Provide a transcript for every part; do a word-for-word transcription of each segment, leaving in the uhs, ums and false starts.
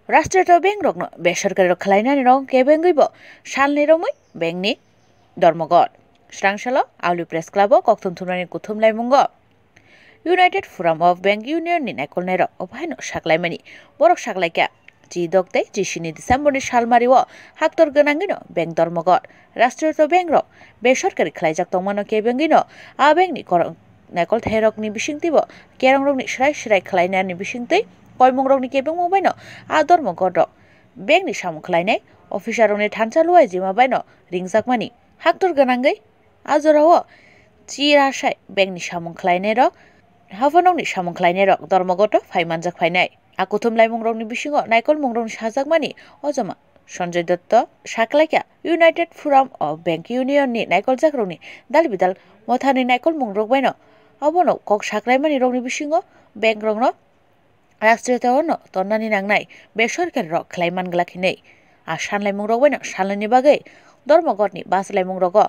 Rastrito bank rokno besorkari rok khlainani rok kebengwi bo salni romwi bank ni dormogot. Srangsalo Auli Press Club o kokthum thumnani kuthum laimungo United Forum of Bank Union ni naikolnai rok obahaino saklaimani. Borok saklaikha, chi dok tei chi sini December ni salmari o haktor gwnangwino bank dormogot Rastrito bank rok besorkari khlaijak tongmano kebengwino a bank ni korok naikolthai rokni bisingtwi bo kerong rokni srai srai khlainani bisingtwi koimung rokni kebengma baino a dormogot rok bank ni samung khlainai officer rokni thansa luai jima baino ringjakmani haktor gwnangwi a jorao chirasai bank ni samung khlainai rok haphano ni samung khlainai rok dormogot o phai manjak phainai. A kuthum laimung rokni bisingo naikolmung rokni sajakmani ojoma Sanjay Dutta saklaikha United Forum of Bank Union ni naikoljak rokni dal bidal mothani naikolmung rok baino abono kok saklaimani rokni bisingo bank rokno Rastrito no tonnani nangnai besorkari rok khlai man glak hinwi. A sanlaimung rok baino salnani bagwi dormogot ni bas laimung rogo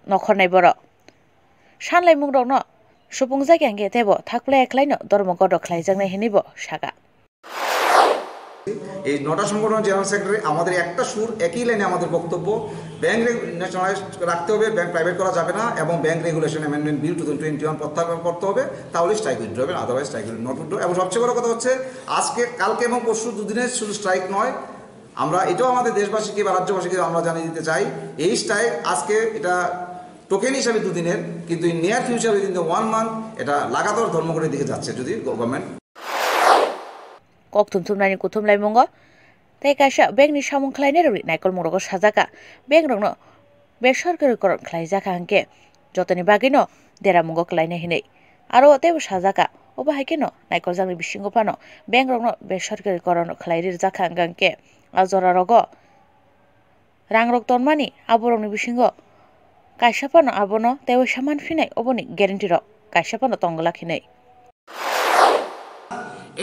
nokhornai borok. Sanlaimung rokno supungjakya hwnkhe teibo thakplai khlaino dormogot rok khlaijaknai hinwi bo saka. এই নটা সংগঠন general secretary আমাদের একটা সুর, একই লাইনে আমাদের বক্তব্য। ব্যাংক ন্যাশনালাইজ রাখতে হবে, ব্যাংক প্রাইভেট করা যাবে না এবং bank regulation amendment bill two thousand twenty one প্রত্যাহার করতে হবে, তাহলে স্ট্রাইক উইথড্র হবে, otherwise strike withdraw not withdraw. এবং সবচেয়ে বড় কথা হচ্ছে আজকে, কালকে এবং পরশু দুদিনের শুধু স্ট্রাইক নয়, আমরা এটাও আমাদের দেশবাসীকে বা রাজ্যবাসীকে আমরা জানিয়ে দিতে চাই, এই স্ট্রাইক আজকে এটা টোকেন হিসাবে দুদিনের, কিন্তু in near future within the one month এটা লাগাতার ধর্মঘটের দিকে যাচ্ছে যদি government Kok thumthumnani kuthum laimungo tei kaisa bank ni samung khlainai rokni naikolmung rogo sajaka bank rokno besorkari koron khlaijakha hwnkhe jotoni bagwino deramungo khlainai hinwi. Aro teibo sajaka obo hai kheno naikoljakni bisingo phano bank rokno besorkari koron khlai rirjakha hwnkhe a jora rogo rang rok tonmani aborokni bisingo kaisa phano abono teibo saman phinai oboni guarantee rok kaisa phano tongglak hinwi.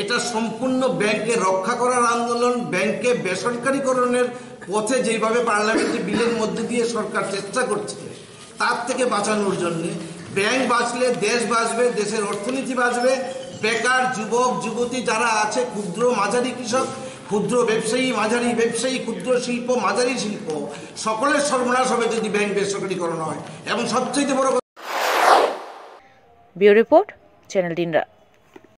এটা সম্পূর্ণ ব্যাংককে রক্ষা করার আন্দোলন। ব্যাংককে বেসরকারীকরণের পথে যেভাবে পার্লামেন্টে বিলের মধ্য দিয়ে সরকার চেষ্টা করছে, তার থেকে বাঁচানোর জন্য। ব্যাংক বাঁচলে দেশ বাঁচবে, দেশের অর্থনীতি বাঁচবে। বেকার যুবক যুবতী যারা আছে, ক্ষুদ্র মাঝারি কৃষক, ক্ষুদ্র ব্যবসায়ী, মাঝারি ব্যবসায়ী, ক্ষুদ্র শিল্প, মাঝারি শিল্প, সকলের সর্বনাশ হবে যদি ব্যাংক বেসরকারীকরণ হয়। এবং সবচেয়ে বড় Bureau Report, Channel Dinra.